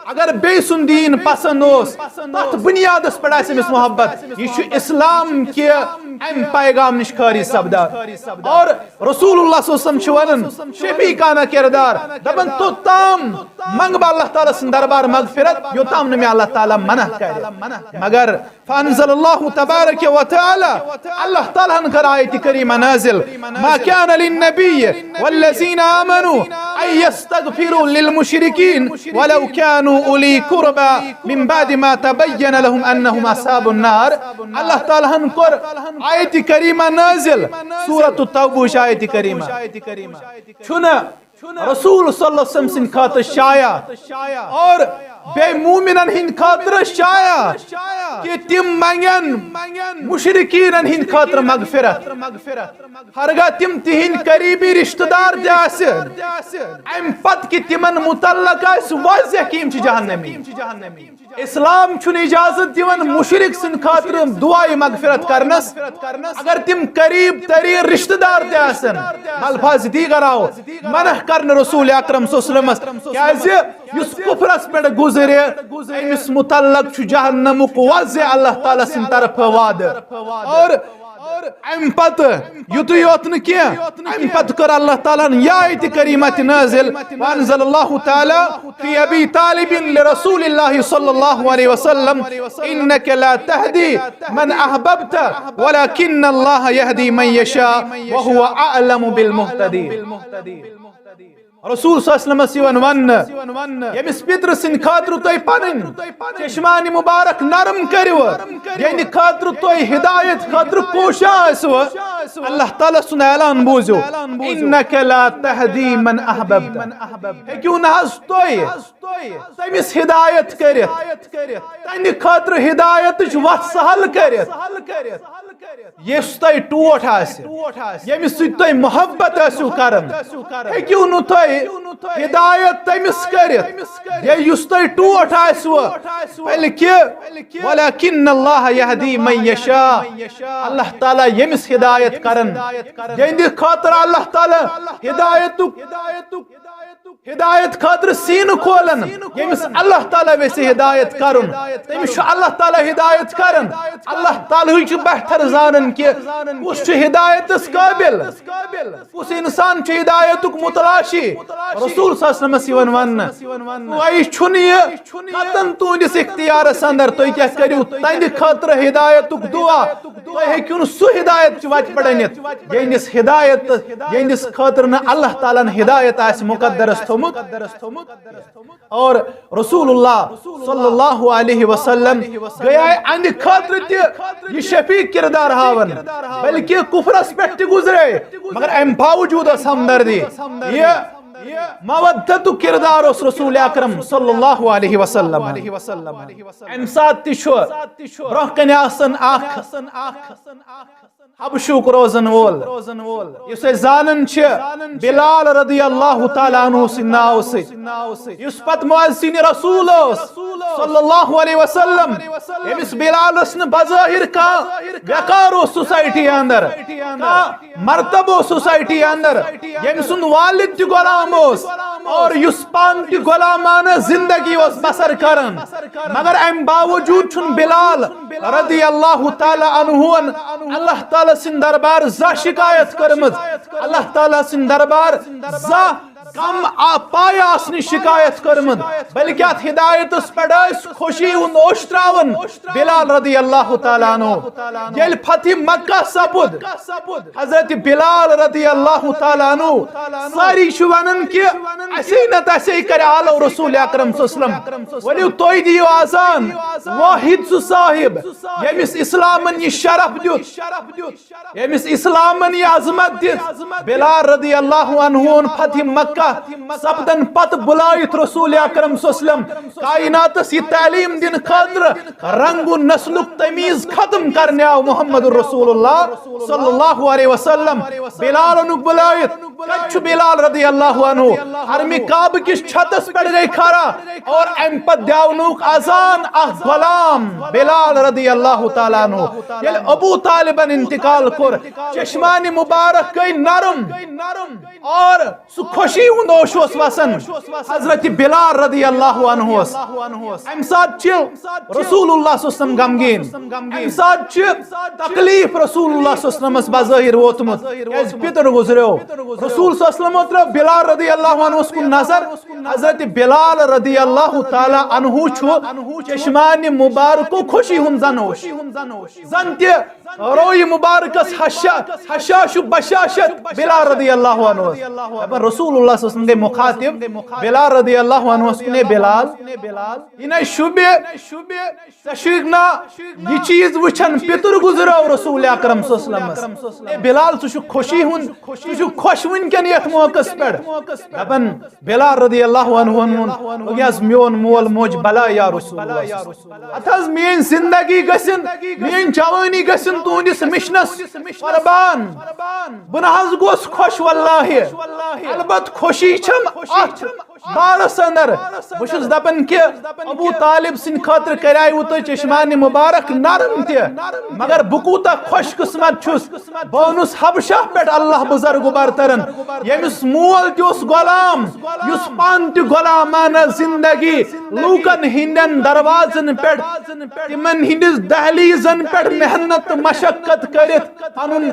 اگر بیٚیہِ سُنٛد دیٖن پسند اوس، تتھ بُنیادس پٮ۪ٹھ آسہِ أمِس محبت۔ یہِ چھُ اسلام کہِ امہِ پیغام نِش خٲرج سپدان۔ اور رسول اللہ صلی اللہ علیہ وسلم چھُ ونان، شفیقانہ کردار، دپان، توٚتام منٛگہٕ بہٕ اللہ تعالیٰ سٕنٛدِ دربار مغفرت، یوٚتام نہٕ مےٚ اللہ تعالیٰ منع کرِ۔ مگر فانزل اللہ تبارک و تعالیٰ، اللہ تعالیٰ ہن کٔر آیت کریمہ نازل، ما كان للنبي والذين آمنوا أن يستغفروا للمشركين ولو كانوا أولي قربى من بعد ما تبين لهم أنهم أصحاب النار۔ اللہ تعالیٰ ہن کوٚر آیت کریمہ نازل، سورۃ التوبہ آیت کریمہ۔ چھُنہٕ رسول صلی اللہ علیہ وسلم سٕنٛدِ خٲطرٕ شایع اور بیٚیہِ مومنن ہٕنٛدِ خٲطرٕ شایع کہِ تِم منگن مشرکینن ہٕنٛدِ خٲطرٕ مغفرت۔ ہرگاہ تِم تِہنٛدۍ قریبی رشتہٕ دار تہِ آسہِ، امہِ پتہٕ کہِ تِمن متعلق آسہِ واضح کہِ یِم چھِ جہنمی۔ اسلام چھُنہٕ اجازت دِوان مشرک سٕنٛدِ خٲطرٕ دعائے مغفرت کرنس، اگر تِم قریب ترین رشتہٕ دار تہِ آسن۔ الفاظ دیگر آو منع کرنہٕ رسول اکرم صلی اللہ علیہ وسلمس، کیازِ یُس کفرس پٮ۪ٹھ گُزرِ، أمِس متعلق چھُ جہنمُک واضح اللہ تعالیٰ سٕنٛدِ طرفہٕ وعدٕ۔ اور امہِ پتہٕ یُتُے یوت نہٕ کینٛہہ، امہِ پتہٕ کٔر اللہ تعالیٰ ہن یہِ آیت کریمہ تہِ نازل، وانزل اللہ تعالیٰ في ابی طالب لرسول اللہ صلی اللہ علیہ وسلم، انک لا تهدی من احببت ولكن اللہ يهدي من يشاء وهو اعلم بالمهتدين۔ رسول صلی اللہ علیہ وسلمس یِوان وننہٕ، ییٚمِس پِترٕ سٕنٛدِ خٲطرٕ تُہۍ پنٕنۍ چشمانِ مبارک نرم کٔرِو، ییٚمہِ خٲطرٕ تُہۍ ہدایت خٲطرٕ کوشاں ٲسِو، اللہ تعالیٰ سُنٛد اعلان بوٗزِو، انک لا تهدی من احببت۔ ہیٚکِو نہٕ حظ تُہۍ تٔمِس ہدایت کٔرِتھ، تہنٛدِ خٲطرٕ ہدایتٕچ وتھ سہل کٔرِتھ۔ یُس تۄہہِ ٹوٹھ آسہِ، ییٚمِس سۭتۍ تۄہہِ محبت ٲسِو کران، ہیٚکِو نہٕ تُہۍ ہدایت تٔمِس کٔرِتھ، یا یُس تۄہہِ ٹوٹھ آسِوٕ، بلکہِ ولكن اللہ يهدي من يشاء، اللہ تعالیٰ ییٚمِس ہدایت کران، یِہنٛدِ خٲطرٕ اللہ تعالیٰ ہدایتُک ہدایت خٲطرٕ سیٖنہٕ کھولان، ییٚمِس اللہ تعالیٰ ویژھِ ہدایت کرُن، تٔمِس چھُ اللہ تعالیٰ ہدایت کران۔ اللہ تعالیٰ ہٕے چھُ بہتر زانان کہِ کُس چھُ ہدایتس قٲبل، کُس انسان چھُ ہدایتُک متلاشی۔ رسول صلی اللہ علیہ وسلمس یِوان وننہٕ، تۄہہِ چھُنہٕ یہِ قطعاً تُہنٛدِس اختیارس اندر، تُہۍ کیٛاہ کٔرِو تہنٛدِ خٲطرٕ ہدایتُک دعا، تُہۍ ہیٚکِو نہٕ سُہ ہدایت چہِ وتہِ پٮ۪ٹھ أنِتھ، ییٚہنٛدِس ہدایت، ییٚہنٛدِس خٲطرٕ نہٕ اللہ تعالیٰ ہن ہدایت آسہِ مقدرس تھوٚمُت۔ اور رسول اللہ صلی اللہ علیہ وسلم گٔیے اہنٛدِ خٲطرٕ تہِ یہِ شفیع کردار ہاوان، بلکہِ کفرس پٮ۪ٹھ تہِ گُزرے، مگر امہِ باوجود ٲس ہمدردی۔ یہِ مودتُک کردار اوس رسول اکرم صلی اللہ علیہ وسلم۔ امہِ ساتہٕ تہِ چھُ برونٛہہ کنہِ آسان اکھ حبشُک روزن وول، یُس أسۍ زانان چھِ بلال رضی اللہ تعالیٰ عنہ سٕنٛدِ ناوٕ سۭتۍ، یُس پتہٕ مؤذن رسول اوس صلی اللہ علیہ وسلم، ییٚمِس بلالس نہٕ بظٲہر کانٛہہ وقار اوس سوسائٹی اندر، کانٛہہ مرتبہٕ اوس سوسائٹی اندر، ییٚمہِ سُنٛد والد تہِ غلام اوس اور یُس پانہٕ تہِ غلامانہٕ زندگی اوس بسر کران، مگر امہِ باوجود چھُنہٕ بلال رضی اللہ تعالیٰ عنہن اللہ تعالیٰ سٕنٛدِ دربار زانٛہہ شکایت کٔرمٕژ، اللہ تعالیٰ سٕنٛدِ دربار زانٛہہ کم آ پایہِ آسنٕچ شکایت کٔرمٕژ، بلکہ اتھ ہدایتس پٮ۪ٹھ ٲسۍ خوشی ہُنٛد اوٚش تراوان بلال رضی اللہ تعالیٰ عنہ۔ ییٚلہِ فتح مکہ سپُد، حضرت بلال رضی اللہ تعالیٰ عنہ، سٲری چھِ ونان کہ اسے نتہٕ اسے کرِ آلو رسول اکرم صلی اللہ علیہ وسلم۔ ؤلِو تُہۍ دِیِو اذان، واحد سُہ صاحب ییٚمِس اسلامن یہِ شرف دیُت، ییٚمِس اسلامن یہِ عظمت دِژ۔ بلال رضی اللہ عنہ ہن فتح مکہ سپدن پتہٕ بُلٲیِتھ رسول اکرم صلی اللہ علیہ وسلم کائناتس یہِ تعلیم دِنہٕ خٲطرٕ۔ رنگ و نسلُک تمیز ختم کرنہِ آو محمد رسول اللہ صلی اللہ علیہ وسلم۔ بلال انُک بُلٲیِتھ۔ کتہِ چھُ بلال رضی اللہ عنہ؟ حرم کعبہ کِس چھتس پٮ۪ٹھ گٔے کھڑا اور امہِ پتہٕ دیاونُک اذان اکھ غلام بلال رضی اللہ تعالیٰ عنہ۔ ییٚلہِ ابو طالبن انتقال کوٚر، چشمانِ مبارک گٔے نرم اور سُہ خوشی ہُنٛد اوٚش اوس وسان حضرت بلال رضی اللہ عنہس۔ امہِ ساتہٕ چھِ رسول اللہ صلی اللہ علیہ وسلم غمگیٖن، امہِ ساتہٕ چھِ تکلیف رسول اللہ صلی اللہ علیہ وسلمس بظٲہر ووتمُت، کیازِ پِتُر گُزریو۔ رسول صلی اللہ علیہ وسلم ترٲو بلال رضی اللہ عنہس کُن نظر، حضرت بلال رضی اللہ تعالیٰ عنہ چھُ چشمانِ مبارکو خوشی ہُنٛد زن اوٚش، زن تہِ روی مبارکس حشا حشاش و بشاشت بلال رضی اللہ عنہ۔ دپان رسول اللہ صلی اللہ علیہ وسلم گٔے مخاطب بلال رضی اللہ عنہس کُن، "اے بلال، یہِ نَے شوٗبہِ، ژےٚ چھُکھ نا یہِ چیٖز وٕچھان، پِتُر گُزریو رسول اکرم صلی اللہ علیہ وسلمس۔ اے بلال، ژٕ چھُکھ خوشی ہُنٛد، ژٕ چھُکھ خۄش وٕنکٮ۪ن یتھ موقعس پٮ۪ٹھ؟" دپان بلال رضی اللہ عنہ ووٚن، "دوٚپُن، یہِ حظ میون مول موج بلا یا رسول اللہ۔ اتھ حظ میٲنۍ زندگی گژھن، میٲنۍ جوانی گژھن تُہنٛدِس مِشنس قربان۔ بہٕ نہ حظ گوس خۄش واللہ، البتہ خوشی چھم اتھ بارس اندر۔ بہٕ چھُس دپان کہ ابو طالب سٕنٛدِ خٲطرٕ کریاوٕ تۄہہِ چشمانِ مبارک نرم تہِ، مگر بہٕ کوٗتاہ خۄش قسمت چھُس، بہٕ اوٚنُس حبشہ پٮ۪ٹھ اللہ بزرگ برترن، ییٚمِس مول تہِ اوس غلام، یُس پانہٕ تہِ غلامانہ زندگی لوٗکن ہٕنٛدٮ۪ن دروازن پٮ۪ٹھ، تِمن ہٕنٛدِس دہلیزن پٮ۪ٹھ محنت تہٕ مشقت کٔرِتھ پنُن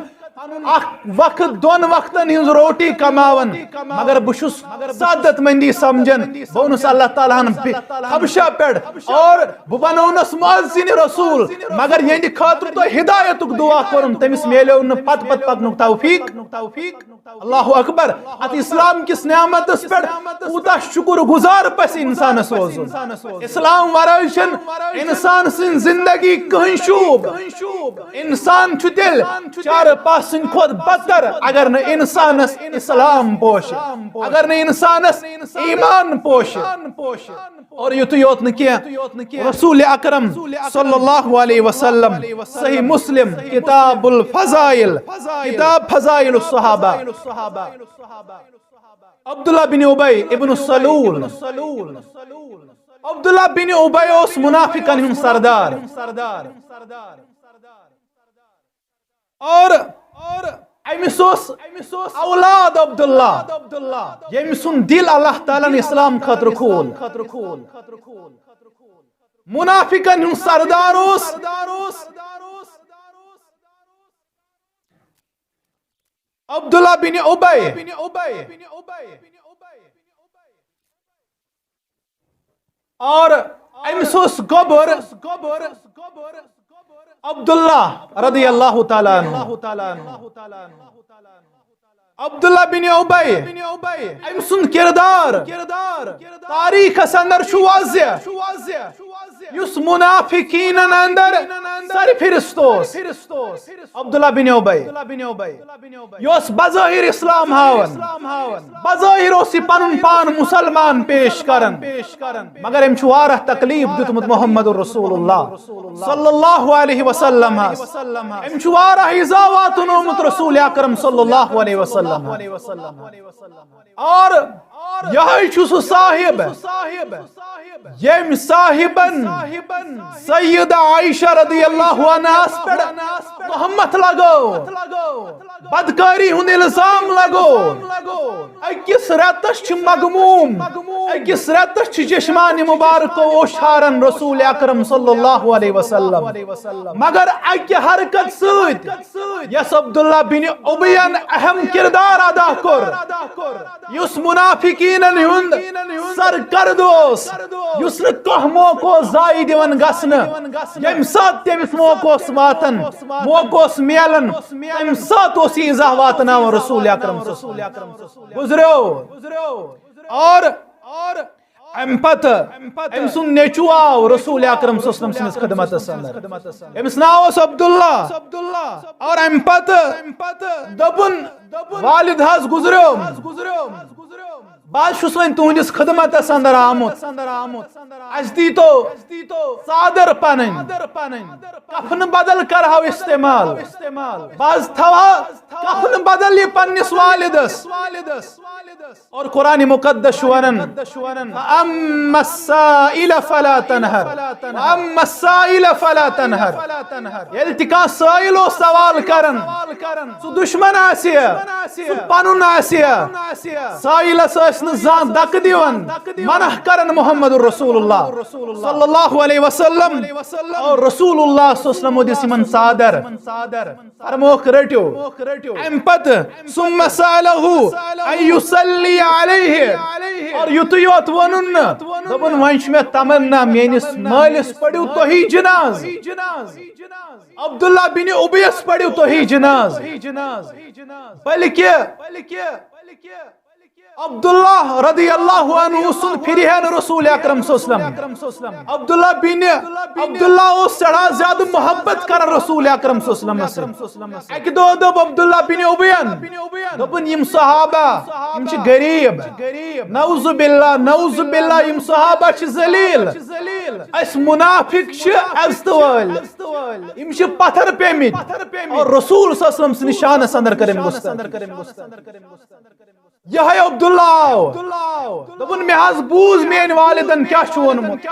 اکھ وقت، دۄن وقتن ہٕنٛز روٹی کماوان، مگر بہٕ چھُس سعادت مندی سمجھان۔ بہٕ اوٚنُس اللہ تعالیٰ ہن بِ-، حبشہ پٮ۪ٹھ اور بہٕ بنوونس مؤذن رسول، مگر یہنٛدِ خٲطرٕ تۄہہِ ہدایتُک دعا کوٚرُم، تٔمِس میلیو نہٕ پتہٕ پتہٕ پکنُک توفیق۔ اللہ اکبر۔ اتھ اسلام کِس نعمتس پٮ۪ٹھ کوٗتاہ شکر گزار پزِ انسانس روزُن۔ اسلام ورٲے چھنہٕ انسان سٕنٛز زندگی کٕہٕنۍ شوٗب۔ انسان چھُ تیٚلہِ چارٕ پاس سٕنٛدِ کھۄتہٕ بدتر، اگر نہٕ انسانس اسلام پوشہِ، اگر نہٕ انسانس ایمان پوشہِ۔ اور یُتُے یوت نہٕ کینٛہہ، رسول اکرم صلی اللہ علیہ وسلم، صحیح مسلم، کتاب الفضائل، کتاب فضائل الصحابہ، عبداللہ بن ابی ابن سلول۔ عبداللہ بن ابی اوس منافقن ہُنٛد سردار۔ اور، اور أمِس اوس، أمِس اوس اولاد عبداللہ، ییٚمہِ سُنٛد دِل اللہ تعالیٰ ہن اسلام خٲطرٕ کھول۔ منافقن ہُنٛد سردار اوس عبداللہ بن ابی۔ اور أمِس اوس گۄبُر عبداللہ رضی اللہ تعالیٰ عنہ۔ عبداللہ بن ابی، أمۍ سُنٛد کردار تاریخس اندر چھُ واضح، یُس منافقینن اندر سرفہرست اوس۔ عبداللہ بن ابی، یہِ اوس بظٲہر اسلام ہاوان، بظٲہر اوس یہِ پنُن پان مسلمان پیش کران، مگر أمۍ چھُ واریاہ تکلیف دیُتمُت محمد رسول اللہ صلی اللہ علیہ وسلم۔ أمۍ چھُ واریاہ ایذا واتنومُت رسول اکرم صلی اللہ علیہ وسلم۔ اور یہے چھُ سُہ صاحب، ییٚمۍ صاحبن سیدہ عائشہ رضی اللہ عنہَس پٮ۪ٹھ تہمت لگٲو، بدکاری ہُنٛد الزام لگوو۔ أکِس رٮ۪تس چھِ مغموم، أکِس رٮ۪تس چھِ چشمانِ مبارکو اوشارن رسول اکرم صلی اللہ علیہ وسلم۔ مگر اکہِ حرکت سۭتۍ یس عبداللہ بن ابین اہم کردار ادا کوٚر، یُس منافقینن ہُنٛد سرکرد اوس، یُس نہٕ کانٛہہ موقعہٕ اوس ضایع دِوان گژھنہٕ، ییٚمہِ ساتہٕ تٔمِس موقعہٕ اوس واتان، موقعہٕ اوس میلان، تَمہِ ساتہٕ اوس یہِ ایزا واتناوان رسول اکرم صلی اللہ علیہ وسلم۔ گزریو۔ اور امہِ پتہٕ أمۍ سُنٛد نیٚچوٗ آو رسول اکرم صلی اللہ علیہ وسلم سٕنٛدِس خدمتس اندر۔ أمِس ناو اوس عبداللہ۔ اور امہِ پتہٕ دوٚپُن، والد حظ گزریو، بہٕ حظ چھُس وۄنۍ تُہنٛدِس خدمتس اندر آمُت، اسہِ دیٖتو ژادر پنٕنۍ، کفنہٕ بدل کرہاو استعمال، بہٕ حظ تھاوہا کفنہٕ بدل یہِ پننِس والدس۔ اور قرآن مقدس چھُ ونان، "فَأَمَّا السَّائِلَ فَلَا تَنْهَرْ، وَأَمَّا السَّائِلَ فَلَا تَنْهَرْ۔" ییٚلہِ تہِ کانٛہہ سٲیِل اوس سوال کران، سُہ دشمن آسہِ، سُہ پنُن آسہِ، سٲیلس ٲسۍ نہٕ زانٛہہ دکہٕ دِوان، منع کران محمد رسول اللہ صلی اللہ علیہ وسلم۔ اور رسول اللہ صلی اللہ علیہ وسلم دِژ یِمن ژادر۔ فرموکھ رٔٹِو۔ امہِ پتہٕ، ثم سأله أن يصلي عليه۔ اور یُتُے یوت ووٚنُن نہٕ، دوٚپُن، وۄنۍ چھُ مےٚ تمنا، میٲنِس مٲلِس پٔرِو تُہی جناز۔ عبداللہ بن ابیس پٔرِو تُہی جناز۔ بلکہ عبداللہ رضی اللہ عنہ سُنٛد پھرِہن رسول اکرم صلی اللہ علیہ وسلم۔ عبداللہ بن عبداللہ اوس سٮ۪ٹھاہ زیادٕ محبت کران رسول اکرم صلی اللہ علیہ وسلم۔ اکہِ دۄہ دوٚپ عبداللہ بن ابین، دوٚپُن، یِم صحابہ، یِم چھِ غریب۔ نعوذ باللہ، نعوذ باللہ، یِم صحابہ چھِ ذلیل۔ أسۍ منافق چھِ عزتہٕ وٲلۍ۔ یِم چھِ پتھر پیمٕتۍ۔ اور رسول صلی اللہ علیہ وسلم سٕنٛدِ شانس اندر کٔرِن گُستٲخی۔ یہے عبداللہ آو۔ دوٚپُن، مےٚ حظ بوٗز میٲنۍ والدن کیٛاہ چھُ ووٚنمُت۔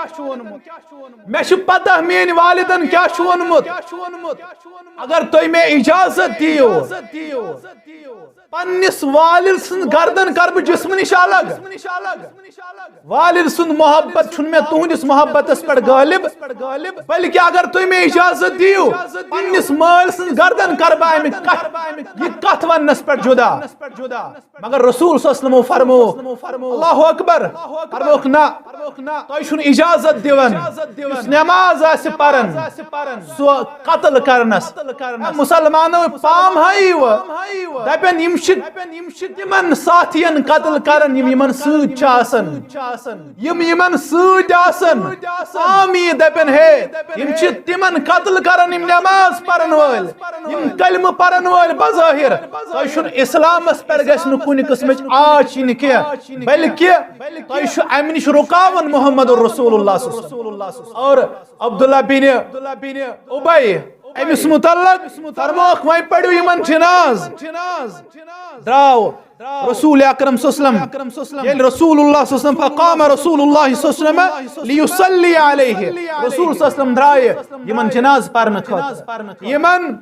مےٚ چھُ پتہ میٲنۍ والدن کیٛاہ چھُ ووٚنمُت۔ اگر تُہۍ مےٚ اجازت دِیِو، پننِس والد سٕنٛز گردن کرٕ بہٕ جسمہٕ نِش الگ۔ والد سُنٛد محبت چھُنہٕ مےٚ تُہنٛدِس محبتس پٮ۪ٹھ غٲلب، بلکہ اگر تُہۍ مےٚ اجازت دِیِو، پننِس مٲلۍ سٕنٛز گردن کرٕ بہٕ امہِ کتھ، یہِ کتھ وننس پٮ۪ٹھ جدا۔ مگر رسول صلی اللہ علیہ وسلم فرمو، اللہ اکبر، فرموکھ نہ، تۄہہِ چھُنہٕ اجازت دِوان یُس نماز آسہِ پران سُہ قتل کرنس۔ اے مسلمانو، پام ہٲیِو، دپن یِم چھِ تِمن ساتھین قتل کران یِم یِمن سۭتۍ چھِ آسان۔ یِم یِمن سۭتۍ آسن، عام یی دپن، ہے، یِم چھِ تِمن قتل کران، یِم نماز پرن وٲلۍ، یِم کلمہٕ پرن وٲلۍ بظٲہر۔ تۄہہِ چھُنہٕ اسلامس پٮ۪ٹھ گژھِ نہٕ کُنہِ قٕسمٕچ آچ یِنۍ کینٛہہ، بلکہِ تۄہہِ چھُ امہِ نِش رُکاوُن محمد رسول اللہ صلی اللہ علیہ وسلم۔ اور عبداللہ بن ابی، أمِس متعلق فرموکھ، وۄنۍ پٔرِو یِمن جناز۔ درٛاو رسول اکرم صلی اللہ علیہ وسلم، ییٚلہِ رسول اللہ صلی اللہ علیہ وسلم، فقام رسول اللہ صلی اللہ علیہ وسلم لیصلی علیہ، رسول صلی اللہ علیہ وسلم درٛایہِ یِمن جناز پرنہٕ خٲطرٕ، یِمن،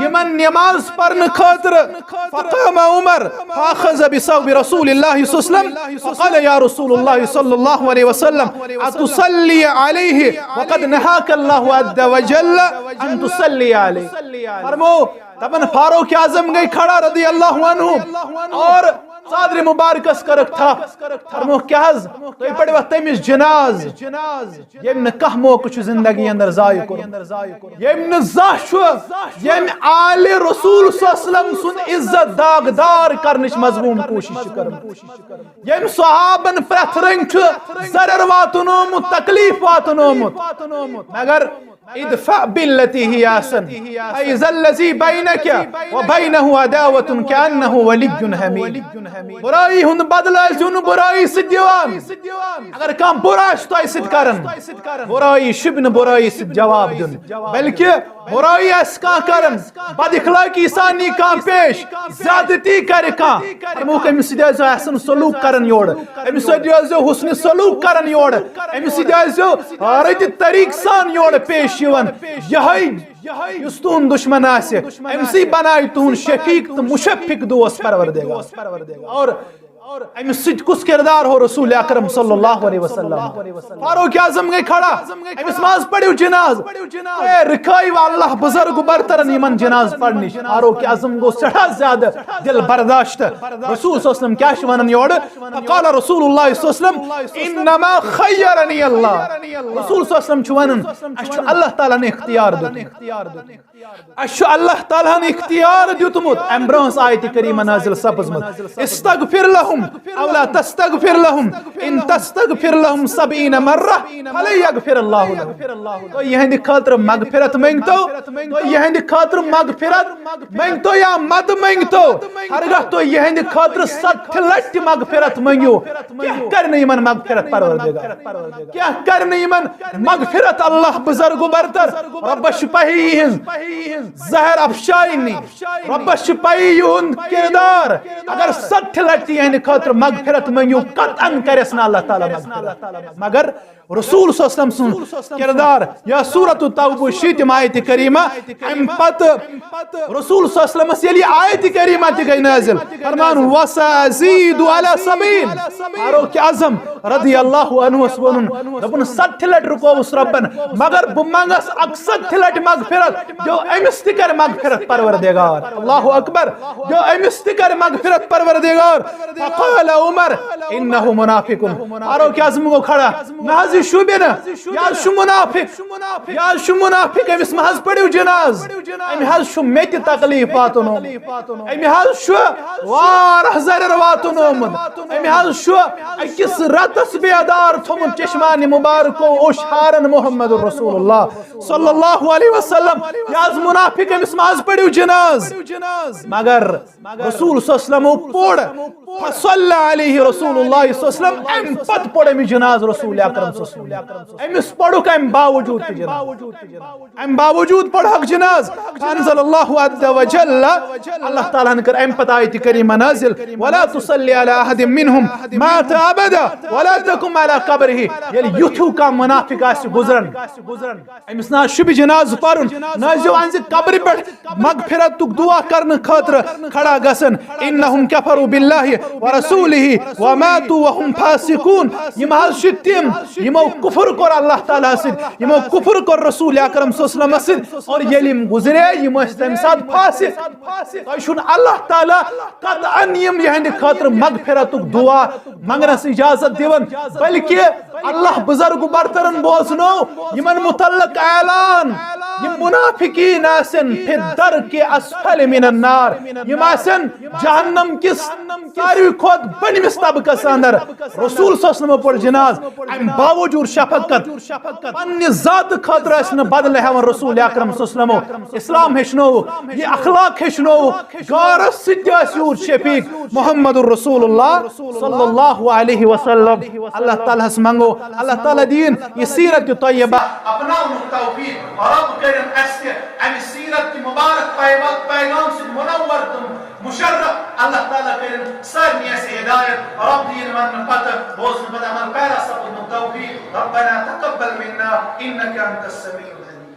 یِمن نماز پرنہٕ خٲطرٕ۔ فقام عمر فاخذ بثوب رسول اللہ صلی اللہ علیہ وسلم فقال یا رسول اللہ صلی اللہ علیہ وسلم، اتصلی علیہ وقد نهاک اللہ عز وجل ان تصلی علیہ۔ فرمو، دپان، فاروق اعظم گٔے کھڑا رضی اللہ عنہ اور ژادرِ مبارکس کٔرٕکھ تھپھ۔ فرموکھ، کیٛاہ حظ؟ تُہۍ پٔرِوا تٔمِس جناز، ییٚمۍ نہٕ کانٛہہ موقعہٕ چھُ زندگی اندر ضایع کوٚرمُت، ییٚمۍ نہٕ زانٛہہ چھُ ییٚمۍ آلِ رسول صلی اللہ علیہ وسلم سُنٛد عزت داغدار کرنٕچ مذموم کوٗشش چھِ کٔرمٕژ، ییٚمۍ صحابن پرٛٮ۪تھ رٔنٛگۍ چھُ ضرر واتنومُت، تکلیف واتنومُت، مگر ادفع بالتي هي احسن فاذا الذي بينك وبينه عداوة كأنه ولي حميم۔ برٲیی ہُنٛد بدلہٕ ٲسِو نہٕ برٲیی سۭتۍ دِوان۔ اگر کانٛہہ بُرٕ آسہِ تۄہہِ سۭتۍ کران، برٲیی شوٗبہِ نہٕ برٲیی سۭتۍ جواب دیُن، بلکہِ برٲیی آسہِ کانٛہہ کران، بد اخلٲقی سان یی کانٛہہ پیش، زیادتی کرِ کانٛہہ، فرمووُکھ، أمِس سۭتۍ ٲسۍزیو احسن سلوک کران یورٕ، أمِس سۭتۍ ٲسۍزیو حسن سلوک کران یورٕ، أمِس سۭتۍ ٲسۍزیو رٕتہِ طریٖقہٕ سان یورٕ پیش یِوان۔ یِہوٚے یُس تُہُنٛد دُشمن آسہِ، أمۍ سٕے بنایہِ تُہُنٛد شفیق تہٕ مُشفِق دوست پروردگار۔ اور أمِس سۭتۍ کُس کردار ہو رسول اکرم صلی اللہ علیہ وسلم؟ فاروق اعظم گٔے کھڑا، أمِس منٛز پٔرِو جناز۔ اے رکھٲیِو اللہ بزرگ برترن یِمن جناز پرنِش۔ فاروق اعظم گوٚو سٮ۪ٹھاہ زیادٕ دل برداشت۔ رسول صلی اللہ علیہ وسلم کیٛاہ چھِ ونان یورٕ؟ فقال رسول اللہ صلی اللہ علیہ وسلم، انما خیرنی اللہ۔ رسول صلی اللہ علیہ وسلم چھُ ونان، اَسہِ چھُ اللہ تعالیٰ ہن اختیار دیُتمُت۔ اَسہِ چھُ اللہ تعالیٰ ہن اختیار دیُتمُت۔ اَمہِ برٛونٛہہ ٲس آیتِ کریٖمہ نازل سپٕزمٕژ، استغفر لهم او لا تستغفر لهم، ان تستغفر لهم سبعین مرة فلن یغفر اللہ لهم۔ تُہۍ یِہنٛدِ خٲطرٕ مغفرت منٛگتو، تُہۍ یِہنٛدِ خٲطرٕ مغفرت منٛگتو یا مدد منٛگتو، ہرگاہ تُہۍ یِہنٛدِ خٲطرٕ ستھ لٹہِ مغفرت منٛگِو، کیٛاہ کرِ نہٕ یِمن مغفرت پروردگار؟ کیٛاہ کرِ نہٕ یِمن مغفرت؟ اللہ بزرگ برتر، رۄبس چھِ پَیی یِہنٛز ظاہر افشانی، رۄبس چھِ پَیی یِہُنٛد کردار۔ اگر ستھ لٹہِ یِہنٛدِ خٲطرٕ مغفرت منٛگِو، قطعاً کرٮ۪س نہٕ اللہ تعالیٰ مغفرت۔ مگر رسول صلی اللہ علیہ وسلم سُنٛد کردار، یا سورۃ التوبہ شیٖتِم آیتِ کریٖمہ، اَمہِ پتہٕ رسول صلی اللہ علیہ وسلمس ییٚلہِ یہِ آیتِ کریٖمہ تہِ گٔے نازل، فرمان، وسأزید علی سبعین۔ فاروق اعظم رضی اللہ عنہس ووٚنُن، دوٚپُن، ستھ لٹہِ رُکووُس رۄبن، مگر بہٕ منٛگس اکستتھِ لٹہِ مغفرت، جو أمِس تہِ کرِ مغفرت پروردگار۔ اللہ اکبر، جو أمِس تہِ کرِ مغفرت پروردگار۔ فقال عمر، انہ منافق۔ فاروق اعظم گوٚو کھڑا، نہ حظ، یہِ شوٗبہِ نہٕ، یہِ حظ چھُ منافق، یہِ حظ چھُ منافق، أمِس مہ حظ پٔرِو جناز، أمۍ حظ چھُ مےٚ تہِ تکلیف واتُن آمُت۔ أمۍ حظ چھُ واریاہ زرٮ۪ر واتُن آمُت۔ أمۍ حظ چھُ أکِس رٮ۪تس بیدار تھوٚمُت چشمانِ مبارکو اوٚش ہاران محمد رسول اللہ صلی اللہ علیہ وسلم۔ یہِ حظ منافق، أمِس مہ حظ پٔرِو جناز۔ مگر رسول صلی اللہ علیہ وسلمو پوٚر، فصلی علیہ رسول اللہ صلی اللہ علیہ وسلم، اَمہِ پتہٕ پوٚر أمِس جناز رسول اکرم صلی اللہ علیہ وسلم۔ أمِس پوٚرُکھ اَمہِ باوجوٗد تہِ جناز۔ امہِ باوجوٗد پرہکھ جناز۔ فانزل اللہ عز وجل، اللہ تعالیٰ ہن کٔر امہِ پتہٕ آیتِ کریمہ نازل، ولا تصلی علی احد منهم مات ابدا ولا تقم علی قبره۔ ییٚلہِ یُتھ ہیوٗ کانٛہہ منافق آسہِ گُزران، أمِس نہ شوٗبہِ جناز پرُن، نہ ٲسۍزیو أہنٛزِ قبرِ پٮ۪ٹھ مغفرتُک دعا کرنہٕ خٲطرٕ کھڑا گژھان۔ انهم کفروا باللہ ورسولہ وماتوا وهم فاسقون۔ یِم حظ چھِ تِم، یِمو کفر کوٚر اللہ تعالیٰ سۭتۍ، یِمو کفر کوٚر رسول اکرم صلی اللہ علیہ وسلم سۭتۍ، اور ییٚلہِ یِم گُزرے، یِم ٲسۍ تَمہِ ساتہٕ فاسق۔ تۄہہِ چھُنہٕ اللہ تعالیٰ قطعاً یِم یِہنٛدِ خٲطرٕ مغفرتُک دعا منٛگنس اجازت دِوان، بلکہِ اللہ بزرگ برترن بوزنو یِمن متعلق اعلان، یِم منافقین آسن فی الدرک اسفل من النار، یِم آسن جہنم کِس ساروی کھۄتہٕ بٔنمِس طبقس اندر۔ رسول صلی اللہ علیہ وسلم پوٚر جناز، امہِ باوجوٗد شفقت، پننہِ ذاتہٕ خٲطرٕ ٲسۍ نہٕ بدلہٕ ہٮ۪وان رسول اکرم صلی اللہ علیہ وسلمو۔ اسلام ہیٚچھنووُکھ، یہِ اخلاق ہیٚچھنووُکھ، غارس سۭتۍ تہِ ٲسۍ یوٗت شفیق محمد رسول اللہ صلی اللہ علیہ وسلم۔ اللہ تعالیٰ ہس منگو، اللہ تعالیٰ دِیِن یہِ سیرت طیبہ۔ اپناونُک توفیق رب کٔرِن اسہِ تہِ امہِ سیرت کہِ مبارک پیغام سۭتۍ منور تہٕ مشرف۔ اللہ تعالیٰ کٔرِن سارنٕے اسہِ ہدایت، رب دِیِن وننہٕ پتہٕ، بوزنہٕ پتہٕ عمل پیرا سپدنُک توفیق۔ ربنا تقبل منا انك انت السميع العليم۔